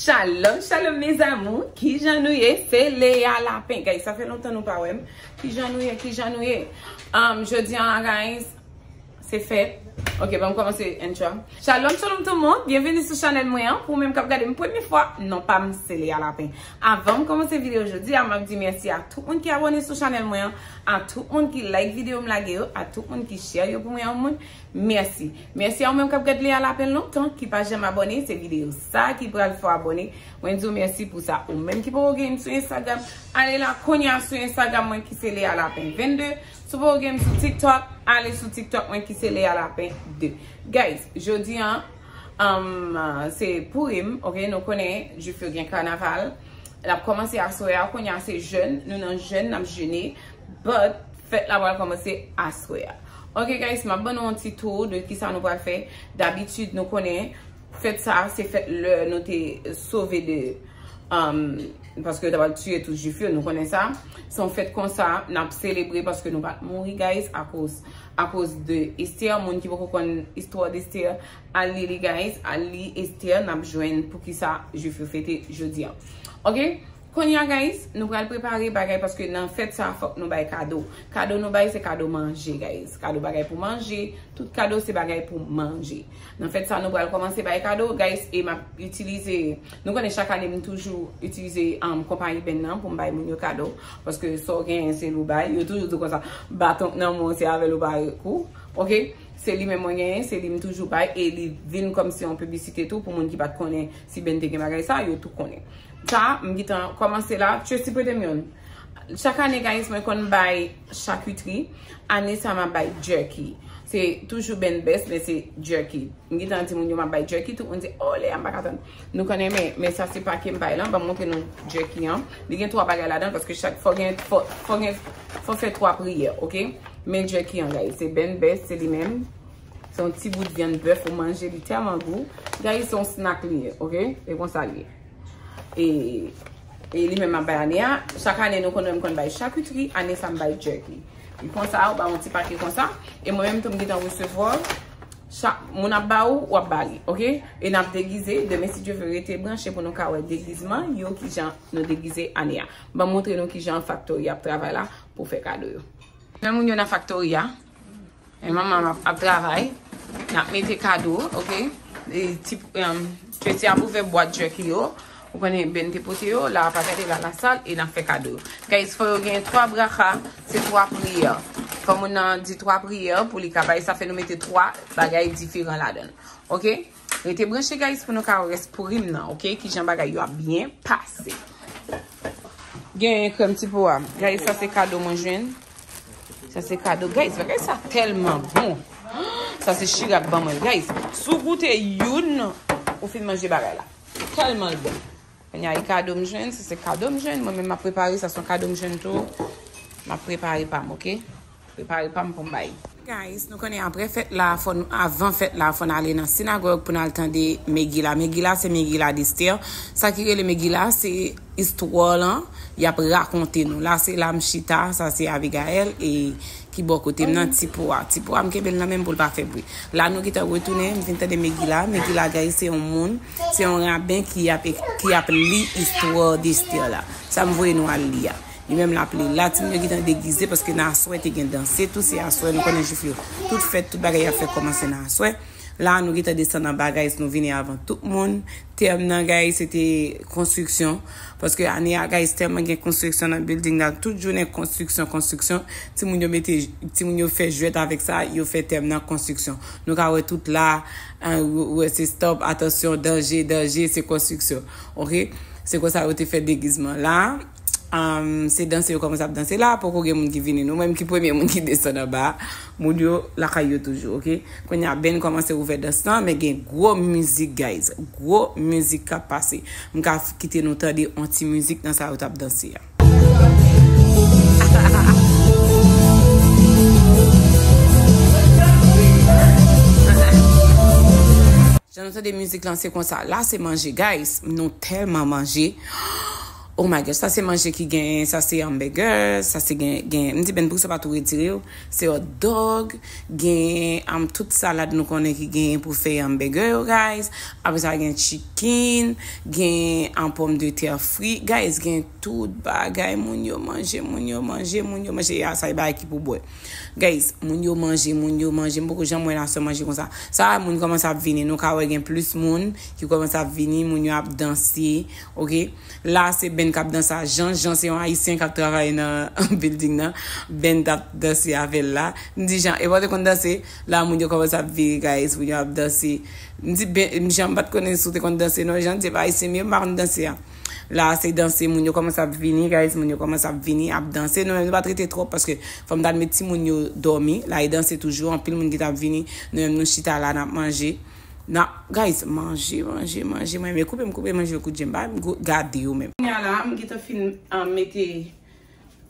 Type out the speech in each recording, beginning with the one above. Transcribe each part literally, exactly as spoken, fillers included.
Shalom, shalom, mes amours. Kijan nou ye? Se Lea Lapin. Guys, sa fè lontan nou pa wè m. Kijan nou ye? Kijan nou ye? Um, jodi an la, guys, se fèt. Ok, ban m kòmanse intro. Shalom, shalom tout moun. Byenveni sou chanèl mwen an. Pou ou menm k ap gade m premye fwa, non pa m se Lea Lapin. Avan m kòmanse videyo jodi a, m ap di mèsi a tout moun ki abòne sou chanèl mwen an, a tout moun ki like videyo m lage yo, a tout moun ki share yo pou mwen an moun. Mèsi. Mèsi a ou menm k ap gad Lea Lapin lontan, ki pa janm abòne, se videyo sa ki pral fè w abòne. Mwen di w mèsi pou sa. Ou menm ki poko gen m sou Instagram, ale la kounye a sou Instagram mwen ki se Lea Lapin vennde. Si w poko gen m sou TikTok, ale sou TikTok mwen ki se Lea Lapin de. Guys, jodi an, um, se Pourim, ok? Nou konnen Jwif yo gen kanaval. N ap kòmanse aswè a, kounye a se jèn, nou nan jèn, n ap jene, but fèt la pral kòmanse aswè a. Ok guys, m ap ban nou yon ti tou de kisa nou pral fè. Dabitid, nou konnen fèt sa a se fèt lè nou te sove de, um, paske yo ta pral tiye tout Jwif yo, nou konnen sa. Se yon fèt konsa, n ap selebre paske nou pa t mouri, guys, akoz, akoz de Esther. Moun ki poko konn istwa de Esther, al li li, guys, al li Esther, n ap jwenn poukisa Jwif yo fete jodi an. Ok? Kounye a, guys, nou pral prepare bagay paske nan fèt sa fòk nou bay kado. Kado nou bay se kado manje, guys. Kado bagay pou manje, tout kado se bagay pou manje. Nan fèt sa nou pral kòmanse bay kado, guys, e m ap itilize, nou konnen chak ane m toujou itilize, um, konpayi Bend nan pou m bay moun yo kado, paske sa w genyen se li w bay, yo toujou di w konsa, baton k nan men w se avè l ou pare kou, ok? Se li menm mwen genyen, se li m toujou bay, e li vin kòmsi yon piblisite tou pou moun ki pa t konnen si Bend te gen bagay sa, yo tou konnen. Sa, m gentan kòmanse la. Tracy prete m youn. Chak ane, guys, mwen konn bay chakitri. Ane sa, m ap bay jerky. Se toujou Bend Best, men se jerky. M gentan di moun yo m ap bay jerky, tout moun di, "Oh, Lea, m pa ka tann." Nou konnen, men, men sa se pake m bay lan. Ban m montre nou jerky an. Li gen twa bagay ladan, paske chak, fò gen, fò, fò gen, fò fè twa priyè, ok? Men jerky an, guys, se Bend Best, se li menm. Se yon ti bout vyann bèf ou manje, li tèlman gou. Guys, se yon snack li ye, ok? E konsa li ye. E, e li menm ap bay ane a. Chak ane nou konn wè m konn bay chakitri, ane sa m bay jerky. Li konsa, ou bay yon ti pake konsa. E mwen menm tou m gentan resevwa l. Chak moun ap ba ou, w ap ba li, ok? E n ap degize. Demen, si Dye vle, rete branche pou nou ka wè degizman yo, kijan nou degize ane a. Ban m montre nou kijan faktori ap travay la pou fè kado yo. Men moun yo nan faktori a. E manman m ap, ap travay. N ap mete kado, ok? E ti, um, Tracy ap ouvè bwat jerky yo. Ou konnen Bend te pote yo, la pa gade la lasal, e n ap fè kado yo. Guys, fò yo gen twa bracha, se twa priyè. Fò moun nan di twa priyè pou li ka bay, sa fè nou mete twa bagay diferan ladan l. Ok? Rete branche, guys, pou nou ka wè rès Pourim nan, ok? Kijan bagay yo ap byen pase. Gen krèm ti po a. Guys, sa se kado mwen jwenn. Sa se kado. Guys, bagay sa tèlman bon. Sa se Chirac ban mwen l, guys. Si w goute youn, ou fin manje bagay la. Tèlman l bon. Kounye a, e kado m jwenn, sa se kado m jwenn. Mwen menm, m ap prepare, sa se yon kado m jwenn tou. M ap prepare pa m, ok? Prepare pa m pou m bay. Guys, nou konnen apre fèt la, fò nou, avan fèt la, fò n ale nan sinagòg pou n al tande Megila. Megila, se Megila Destè. Sa ki rele Megila, se istwa lan, y ap rakonte nou. La, se la m chita, sa se Abigail, e ki bò kote m nan, ti po a. Ti po a, m kenbe l nan men m pou l pa fè bri. La, nou gentan retounen, m vin tande Megila. Megila, guys, se yon moun, se yon raben ki ap, ki ap li istwa Destè la. Sa m voye nou al li a. Li menm l ap li. La, timoun yo gentan degize, paske nan aswè te gen danse tou, se aswè, nou konnen Jwif yo. Tout fèt, tout bagay y ap fè kòmanse nan aswè. La, nou gentan desann anba, guys, nou vini avan tout moun. Tèm nan, guys, se te konstriksyon. Paske ane a, guys, tèlman gen konstriksyon nan building la. Tout jounen konstriksyon, konstriksyon. Timoun yo mete, timoun yo fè jwèt avèk sa, yo fè tèm nan konstriksyon. Nou ka wè tout la, an, w-, wè se stop, atansyon, danje, danje, se konstriksyon. Ok? Se konsa yo te fè degizman la. Um, se danse yo kòmanse ap danse la, poko gen moun ki vini. Nou menm ki premye moun ki desann anba, moun yo lakay yo toujou, ok? Kounye a, Bend kòmanse ouvè dans lan, men gen gwo mizik, guys. Gwo mizik k ap pase. M ka f-, kite nou tande yon ti mizik nan sa yo t ap danse a. Jan nou tande mizik lan, se konsa. La, se manje, guys. Nou tèlman manje. Oh my gosh, sa se manje ki genyen, sa se hamburger, sa se gen, gen, m di Ben pou sa pa tou retire yo, se hot dog, gen um, tout salad nou konnen ki genyen pou fè hamburger yo, guys. Apre sa gen chicken, gen um, pomme de terre frit, guys, gen tout bagay, moun yo manje, moun yo manje, moun yo manje, ya sa e bagay ki pou bwè. Guys, moun yo manje, moun yo manje, m poko janm wè nasyon manje konsa. Sa a moun kòmanse ap vini, nou ka wè gen plis moun ki kòmanse ap vini, moun yo ap danse, ok? La se Ben k ap danse a Jan. Jan se yon ayisyen k ap travay nan building nan. Ben t ap danse avè l la. M di Jan, e pa w te konn danse? La moun yo kòmanse ap vire, guys, moun yo ap danse. M di Ben, Jan, m pa t konnen si w te konn danse non. Jan di, e pa ayisyen m ye, m pa konn danse a. La se danse, moun yo kòmanse ap vini, guys, moun yo kòmanse ap vini, ap danse. Nou menm nou pa t rete twòp paske fò m t al met timoun yo dòmi. La e danse toujou, anpil moun ki t ap vini. Nou menm nou chita la, n ap manje. Na, guys, manje, manje, manje. Mwen, men koupe m, koupe manje yo kout je m, pa m gade yo menm. Kounye a la, m gentan fin um, mete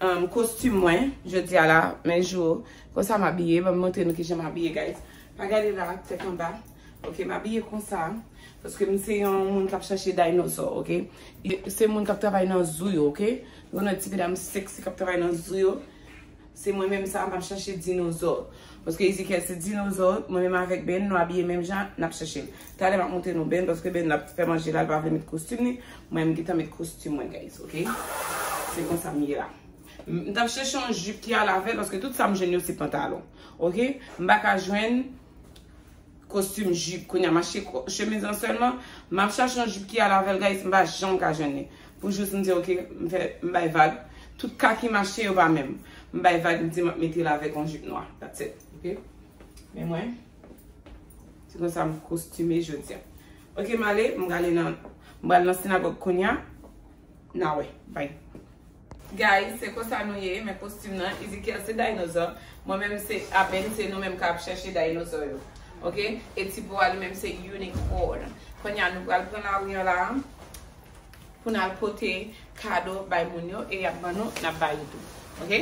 um, kostim mwen, jodi a la, men jou, konsa m abiye, ban m montre nou kijan m abiye, guys. Pa gade la, tèt anba. Ok, m abiye konsa, paske m se yon moun k ap chache dinozò, ok? Se moun k ap travay nan zoo yo, ok? Yon ti medam sexy k ap travay nan zoo yo. Se mwen menm sa, m ap chache dinozò. Paske Ezekiel se dinozò, mwen menm avèk Ben, nou abiye menm jan, n ap chache l. Talè m ap montre nou Ben, paske Ben l ap fè manje la, l pa vle met kostim li. Mwen, m gentan met kostim mwen, guys, ok? Se konsa m ye la. M t ap chache yon jip ki al avè l, paske tout sa m jwenn yo se pantalon, ok? M pa ka jwenn kostim jip. Kounye a m achte ko- chemiz an sèlman. M ap chache yon jip ki al avè l, guys, m pa janm ka jwenn li. Pou jis m di, ok, m fè, m bay vag. Tout kaki m achte yo pa menm. M bay vag, m di m ap mete l avèk yon jip nwa. That's it, ok? Men mwen, se konsa m kostime jodi a. Ok, m ale, m prale nan, m pral nan sinagòg kounye a. N a wè. Bye. Guys, se konsa nou ye, men kostim nan, Ezekiel se dinozò, mwen menm se a Ben, se nou menm k ap chache dinozò yo. Ok? E ti po a li menm se unicorn. Kounye a nou pral pran lari an la pou n al pote kado bay moun yo e y ap ban nou, n ap ba yo tou. Ok?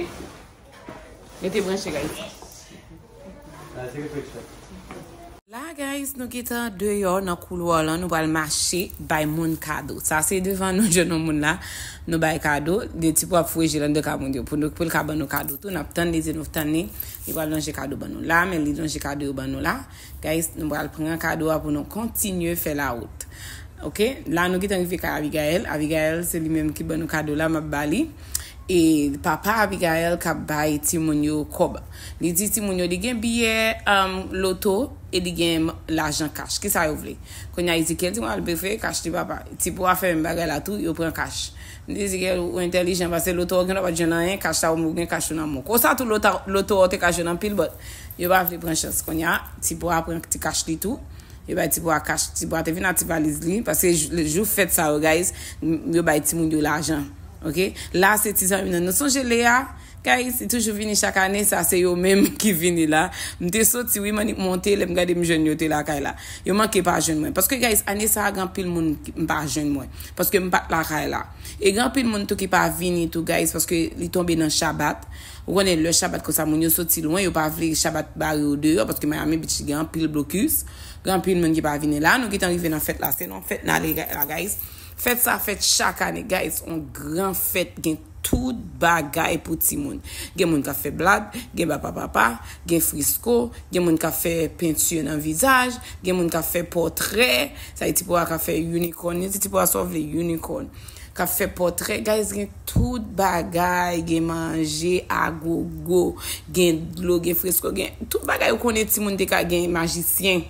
Rete branche, guys. La, guys, nou gentan deyò nan koulwa lan, nou pral mache bay moun kado. Sa se devan nou, jwenn yon moun la, nou bay kado. De ti po ap foure je l anndan ka moun yo pou nou, pou l ka ban nou kado tou. N ap tann li, di nou tann li, li pral lonje kado ban nou la, men li lonje kado yo ban nou la. Guys, nou pral pran kado a pou nou kontinye fè lawout. Ok, la nou gentan rive kay Abigail. Abigail, se li menm ki ban nou kado la, m ap ba li. E papa Abigail k ap bay timoun yo kòb. Li di timoun yo li gen biyè um, loto e li gen lajan kach. Kisa yo vle? Kounye a Ezekiel di mwen al prefere kach li papa. Ti po a fè menm bagay la tou, yo pran kach. M di Ezekiel ou entèlijan paske loto a ou gen dwa pa t jwenn anyen, kach la ou gen kach ou nan men w. Konsa tou loto a ou te ka jwenn anpil, but yo pa vle pran chans. Kounye a ti po a pran ti kach li tou. Yo bay ti po a kach, ti po a te vin ak ti valiz li, paske jou fèt sa yo, guys, yo bay timoun yo lajan. Ok? La se ti zanmi nan. Nou sonje Lea, guys, li toujou vini chak ane, sa se yo menm ki vini la. M te soti, wi, m annik monte, lè m gade m jwenn yo te lakay la. Yo manke pa jwenn mwen. Paske, guys, ane sa a, gen anpil moun m pa jwenn mwen. Paske m pa t lakay la. E gen anpil moun tou ki pa vini tou, guys, paske li tonbe nan Shabbat. Ou konnen lè Shabbat konsa, moun yo soti lwen, yo pa vle Shabbat bare yo deyò, paske Miami Beach gen anpil blokis. Gen anpil moun ki pa vini la. Nou gentan rive nan fèt la. Se nan fèt n ale la, guys. Fèt sa fèt chak ane, guys. On gran fèt, gen tout bagay pou timoun. Gen moun k ap fè blad, gen papa papa, gen fresko, gen moun k ap fè penti nan vizaj, gen moun k ap fè pòtrè. Sa e ti po a k ap fè unicorn. Li di ti po a sa w vle unicorn. K ap fè pòtrè. Guys, gen tout bagay, gen manje, agogo, gen dlo, gen fresko, gen tout bagay ou konnen timoun te ka gen, majisyen.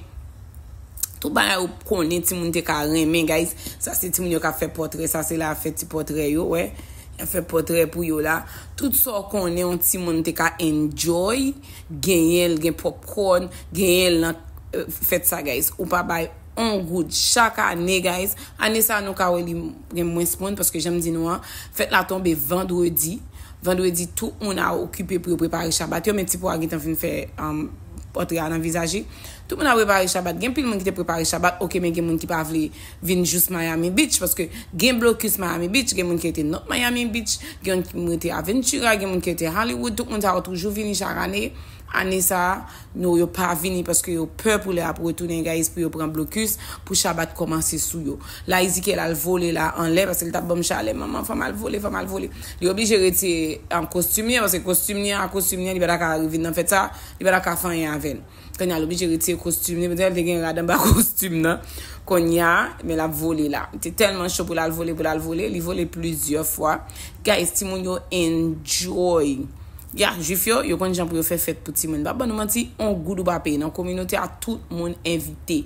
Tout bagay ou konnen timoun te ka renmen, guys. Sa se timoun yo k ap fè pòtrè, sa se la fè ti pòtrè yo, wè. Y ap fè pòtrè pou yo la. Tout sa w konnen yon timoun te ka enjoy, genyen l, gen popcorn, genyen l nan euh, fèt sa, guys. Ou pa bay on goud. Chak ane, guys, ane sa nou ka wè li gen mwens moun, paske jan m di nou an, fèt la tonbe vandredi. Vandredi, tout moun a okipe pou yo prepare Shabbat yo, men ti po a gentan fin fè um, pòtrè a nan vizaj li. Tout moun a prepare Shabbat. Gen pil moun ki te prepare Shabbat, ok, men gen moun ki pa vle vin jous Miami Beach, paske gen blokis Miami Beach, gen moun ki rete North Miami Beach, gen moun ki rete Aventura, gen moun ki rete Hollywood, tout moun sa yo toujou vini chak ane. Ane sa a, nou, yo pa vini paske yo pè pou lè ap retounen, guys, pou yo pran blokis, pou Shabbat kòmanse sou yo. La, Ezekiel al vole la anlè, paske li t ap ban m chalè, manman, fò m al vole, fò m al vole. Li oblije retire, um, kostim li an, paske kostim li an, a kostim li an, li pa ta ka vin nan fèt sa, li pa ta ka fè anyen avè l. Kounye a, li oblije retire kostim li, paske li te gen rad anba kostim nan. Kounye a, men l ap vole la. Li te tèlman cho pou l al vole, pou l al vole, li vole plizyè fwa. Guys, timoun yo enjoy. Ya, Jwif yo, yo konn jan pou yo fè fèt pou timoun. M p ap ban nou manti, on goud ou pa peye. Nan kominote a, tout moun envite.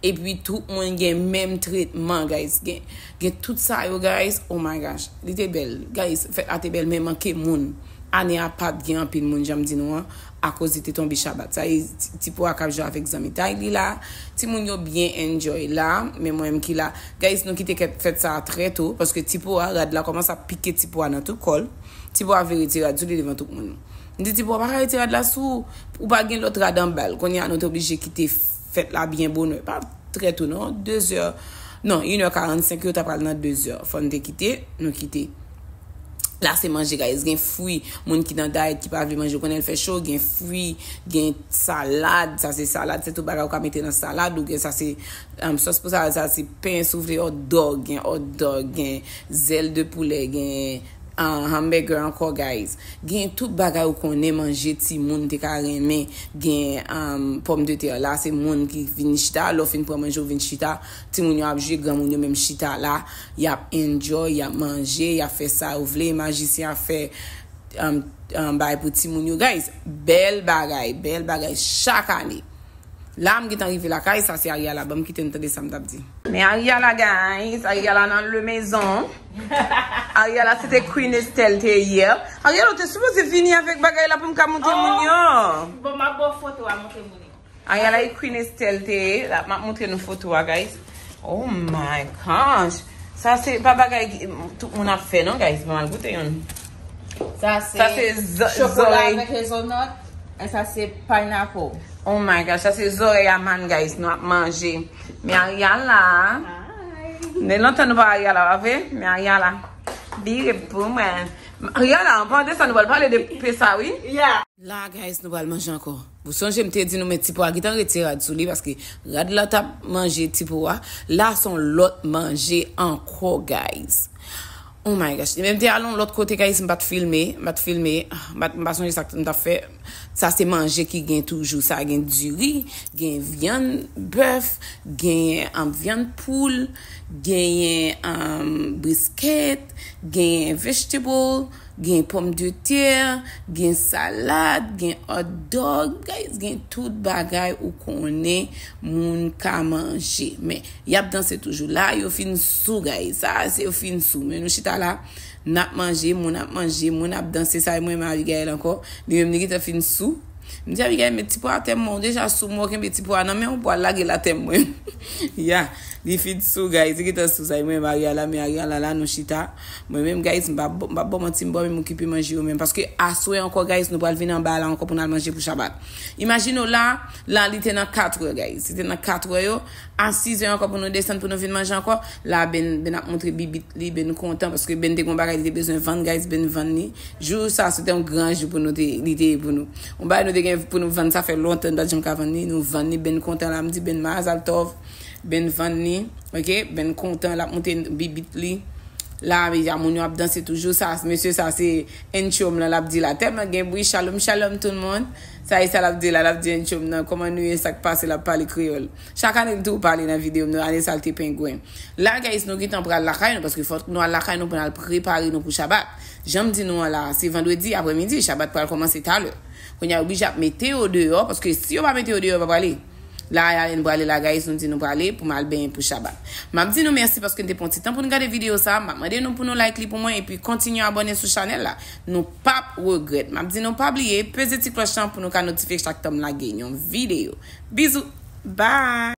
Epi tout moun gen menm tretman, guys. Gen, gen tout sa yo, guys. Oh my gosh. Li te bèl. Guys, fèt la te bèl, men manke moun. Ane a pa t gen anpil moun, jan m di nou an, akoz li te tonbe Shabbat. Sa e, ti, ti po a k ap jwe avèk zanmitay li la. Timoun yo byen enjoy la, men mwen menm ki la. Guys, nou kite kèt fèt sa a trè to, paske ti po a, rad la kòmanse ap pike ti po a nan tout kò l. Ti po a vle retire rad sou li devan tout moun. M di ti po a pa ka retire rad la sou ou, ou pa gen lòt rad anba l. Kounye a nou te oblije kite fèt la byen bonè. Pa trè to non, de zè. Non, inè karannsenk, yo ta pral nan de zè. Fò n te kite, nou kite. La se manje, guys. Gen fwi. Moun ki nan dayèt, ki pa vle manje, ou konnen l fè cho. Gen fwi, gen salad. Sa se salad. Se tout bagay ou ka mete nan salad. Ou gen sa se, um, sòs pou salad. Sa se pen, si w vle, hot dog. Gen hot dog, gen zèl de poulè, gen, uh, hamburger ankò, guys. Gen tout bagay ou konnen manje timoun te ka renmen. Gen, um, pòmdetè. La se moun ki vin chita. Lè w fin pran manje, ou vin chita. Timoun yo ap jwe, granmoun yo menm chita la. Y ap enjoy, y ap manje, y ap fè sa yo vle. Majisyen ap fè, um, um, bagay pou timoun yo. Guys, bèl bagay, bèl bagay chak ane. La, m gentan rive lakay, sa se Ariala. Ban m kite n tande sa m t ap di. Men Ariala, guys, Ariala nan le maison. Ariala, se te Queen Estelle te yè. Ariala, ou te sipoze vini avèk bagay la pou m ka montre moun yo. Bon, m ap ba w foto a, montre moun yo. Ariala e Queen Estelle te ye. La, m ap montre nou foto a, guys. Oh my gosh. Sa se pa bagay ki, tout moun ap fè non, guys. Ban m al goute youn. Sa se, sa se zo-, chokola zòrèy avèk hazelnut. E sa se pineapple. Oh my gosh, sa se zòrèy a man, guys. Nou ap manje. Men Ariala. Hi. Men lontan nou pa Ariala, pa vre? Men Ariala. Big up pou mwen. Ariala, an paran de sa, nou pral pale de pe sa, wi. Yeah. La, guys, nou pral manje ankò. Ou sonje m te di nou, men ti po a gentan retire rad sou li, paske rad la t ap manje ti po a. La, se yon lòt manje ankò, guys. Oh my gosh. Li menm te al yon lòt kote, guys, m pa t filme, m pa t filme, m pa t, m pa sonje sa m t ap fè. Sa se manje ki gen toujou. Sa gen diri, gen vyann bèf, gen, um, vyann poul, genyen, um, briskèt, genyen vegetable, gen pòmdetè, gen salad, gen hot dog, guys, gen tout bagay ou konnen moun ka manje. Men, y ap danse toujou. La, yo fin sou, guys. Sa, se yo fin sou. Men nou chita la, n ap manje, moun ap manje, moun ap danse. Sa, mwen, men Abigail ankò. Li menm, li gentan fin sou. M di Abigail, "Met ti po a atè mwen, ou deja sou mwen, kenbe ti po a nan men w pou al lage l atè mwen." Ya, li fin sou, guys, li gentan sou sa, mwen, Ariala, men Ariala la, nou chita. Mwen menm, guys, m pa, m pa ba w manti, m pa menm okipe manje yo menm. Paske aswè ankò, guys, nou pral vin anba la ankò pou n al manje pou Shabbat. Imajine w la, la, li te nan katrè, guys. Li te nan katrè yo, a sizè ankò pou nou desann, pou nou vin manje ankò. La, Ben, Ben ap montre bibit li, Ben kontan, paske Ben te gon bagay, li te bezwen vann, guys, Ben vann li. Jou sa, se te yon gran jou pou nou te, li te ye pou nou. Yon bagay nou te gen pou nou vann, sa fè lontan, nou pa t janm ka vann li, nou vann li, Ben kontan la, m di Ben mazal tov, Ben vann li, oke, Ben kontan, l ap montre bibit li. La, medya moun yo ap danse toujou, sa, mesye sa, se Enchom lan, l ap di la, tèlman gen bri, shalom, shalom tout le monde. Sa e sa l ap di la, l ap di Enchom nan, kòman nou ye, sa k pase, l ap pale kreyòl. Chak ane, li toujou pale nan videyo m, nan ane sa, l te pengwen. La, guys, nou gentan pral lakay nou, paske fòk nou al lakay nou pou n al prepare nou pou Shabbat. Jan m di nou an la, se vandredi aprèmidi, Shabbat pral kòmanse talè. Kounye a, yo oblije ap mete yo deyò, paske si yo pa mete yo deyò, yo pa prale. La, Alène prale la, guys, nou di nou prale pou m al benyen pou Shabbat. M ap di nou mèsi paske n te pran ti tan pou n gade videyo sa. M ap mande nou pou nou like li pou mwen epi kontinye abòne sou chanèl la. Nou p ap regrèt. M ap di nou pa bliye, peze ti klòch lan pou nou ka notifye chak tan m lage yon videyo. Bizou! Bye!